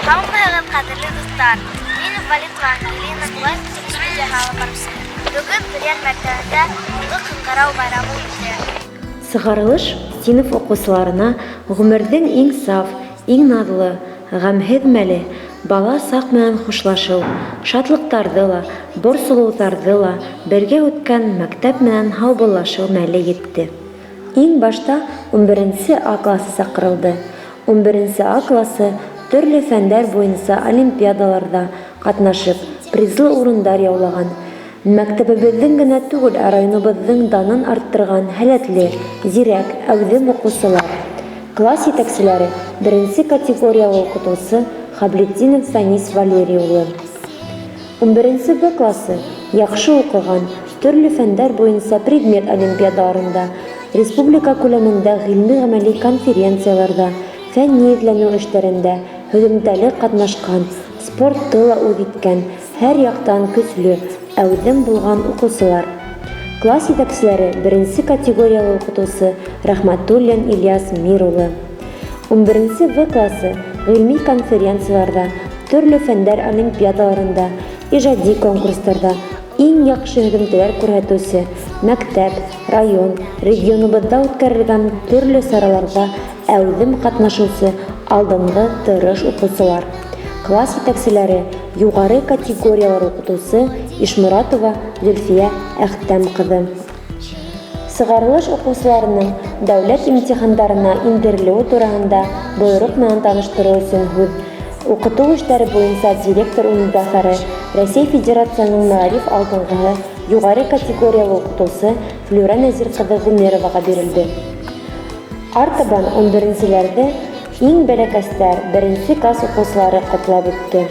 Һаумыһығыҙ, ҡәҙерле дуҫтар! Мин Валитова Ангелина, класс студияһы алып барыусы. Бөгөн Бөрйән мәктәбендә Һуңғы ҡыңғырау байрамы үтте. Сығарылыш синыф уҡыусыларына ғүмерҙең иң саф, иң наҙлы, ғәмһеҙ мәле, бала саҡ менән хушлашыу, шатлыҡтарҙы ла, борсолоуҙарҙы ла бергә үткән мәктәп менән һаубуллашыу мәле етте. Иң башта унберенсе А классы саҡырылды. Унберенсе А классы төрлө фәндәр буйынса олимпиадаларҙа ҡатнашып, призлы урындар яулаған, мәктәбебеҙҙең генә түгел, ә районыбыҙҙың данын арттырған һәләтле, зирәк, әүҙем уҡыусылар. Класс етәкселәре, беренсе категориялы уҡытыусы Хаблетдинов Фәнис Валерий улы. Унберенсе Б классы яҡшы уҡыған, төрлө фәндәр буйынса предмет олимпиадаларында, республика күләмендә ғилми-ғәмәли конференцияларҙа, фәнни эҙләнеү эштәрендә һөҙөмтәле ҡатнашҡан, спортты ла үҙ иткән, һәр яҡтан көслө, әүҙем булған уҡыусылар. Класс етәкселәре беренсе категориялы уҡытыусы Рәхмәтуллин Ильяс Мир улы. Унберенсе В классы ғилми конференцияларҙа, төрлө фәндәр олимпиадаларында, ижади конкурстарҙа иң яҡшы һөҙөмтәләр күрһәтеүсе, мәктәп, район, регионыбыҙҙа үткәрелгән төрлө сараларҙа әүҙем ҡатнашыусы алдынғы тырыш уҡыусылар. Класс етәкселәре юғары категориялар уҡытыусы Ишморатова Зөлфиә Әхтәм ҡыҙы. Сығарылыш уҡыусыларының дәүләт имтихандарына индерелеүе тураһында бойороҡ менән таныштырыу өсөн һүҙ уҡытыу эштәре буйынса директор урынбаҫары, Рәсәй Федерацияһының мәғариф алдынғыһы, юғары категориялы уҡытыусы Флүрә Нәзир ҡыҙы Ғүмероваға бирелде. Артабан унберенселәрҙе иң бәләкәстәр, беренсе класс уҡыусылары ҡотлап үтте.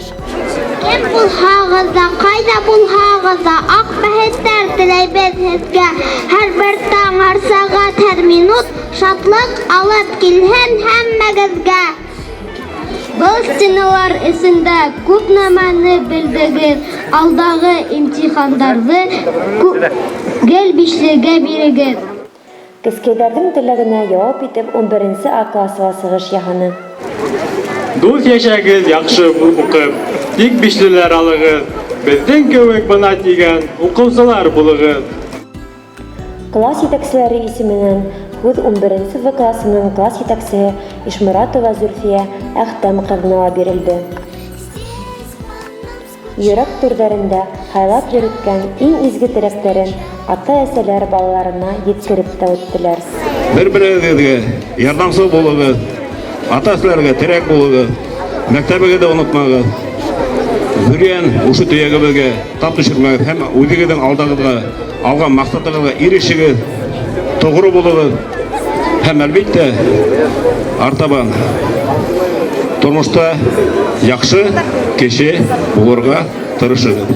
Кем булһағыҙ ҙа, ҡайҙа булһағыҙ ҙа, аҡ бәхеттәр теләйбеҙ һеҙгә. Һәр бер таң, һәр сәғәт, һәр минут шатлыҡ алып килһен һәммәгеҙгә. Был стеналар эсендә күп нәмәне белдегеҙ, алдағы имтихандарҙы гел бишлегә бирегеҙ. Кескәйҙәрҙең теләгенә яуап итеп унберенсе А классы ла сығыш яһаны. Дуҫ йәшәгеҙ яҡшы уҡып, тик бишлеләр алығыҙ, беҙҙең кеүек бына тигән уҡыусылар булығыҙ. Класс етәкселәре исеменән һүҙ унберенсе В классының класс етәксеһе Ишморатова Зөлфиә Әхтәм ҡыҙына ла бирелде. Йөрәк түрҙәрендә һайлап йөрөткән иң изге теләктәрен ата-әсәләр балаларына еткереп тә үттеләр. Бер-берегеҙгә ярҙамсыл булығыҙ, ата-әсәләргә терәк булығыҙ, мәктәбегеҙҙе онотмағыҙ. Бөрйән ошо төйәгебеҙгә тап төшөрмәгеҙ һәм үҙегеҙҙең алдығыҙға алған маҡсатығыҙға ирешегеҙ, тоғро булығыҙ һәм әлбиттә артабан тормошта яҡшы кеше булырға тырышығыҙ.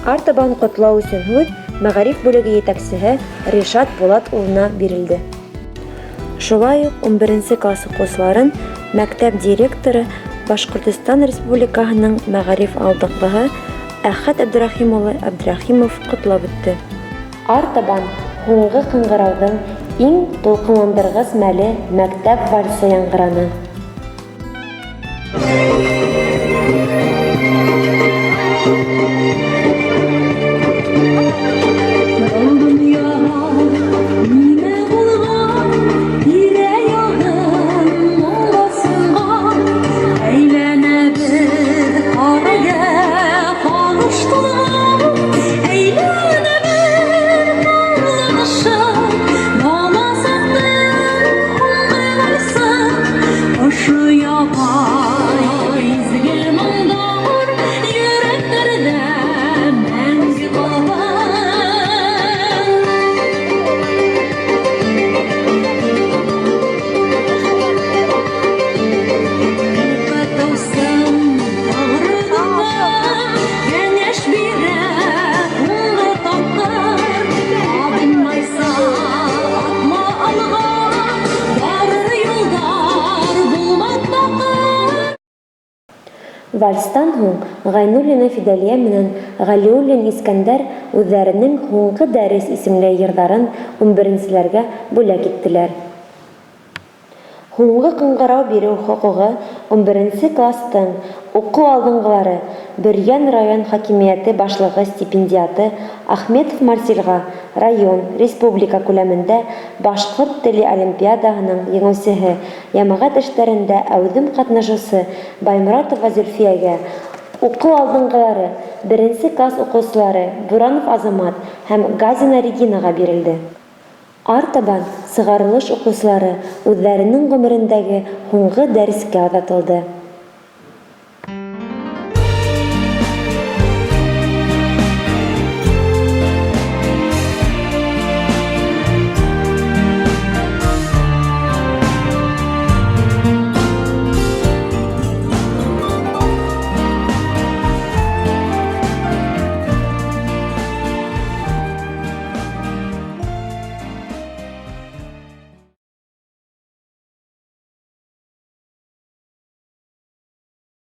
Артабан ҡотлау өсөн һүҙ мәғариф бүлеге етәксеһе Ришат Булат улына бирелде. Шулай уҡ унберенсе класс уҡыусыларын мәктәп директоры Башҡортостан Республикаһының мәғариф алдынғыһы Әхәт Әбдрәхим улы Әбдрәхимов ҡотлап үтте. Артабан һуңғы ҡыңғырауҙың иң тулҡынландырғыс мәле мәктәп вальсы яңғыраны. Был донъяға нимә булған, тирә-яғым моңға сумған. Әйләнәбеҙ ҡаргә һағыш тулған, әйләнәбеҙ парланышып, бала саҡтың һуңғы вальсы. Ошо яға изге моңдар йөрәктәрҙә мәңге ҡалһын. Уҡытыусым тоғро кәңәш бирә һуңғы тапҡыр. Абынмайса атла алға, барыр юлдар булмаҫ баҡыр. Вальстан һуң Ғәйнуллина Фидәлиә менән Ғәлиуллин Искәндәр үҙҙәренең Һуңғы дәрес исемле йырҙарын унберенселәргә бүләк иттеләр. Һуңғы ҡыңғырау биреү хоҡуғы Унберенсе класстың уҡыу алдынғылары Бөрйән район хакимиәте башлығы стипендиаты Ахметов Марсельға, район, республика күләмендә башҡорт теле олимпиадаһының еңеүсеһе, йәмәғәт эштәрендә әүҙем ҡатнашыусы Байморатова Зөлфиәгә, уҡыу алдынғылары, беренсе класс уҡыусылары Буранов Азамат һәм Газина Регинаға бирелде. Артабан сығарылыш уҡыусылары үҙҙәренең ғүмерендәге һуңғы дәрескә оҙатылды.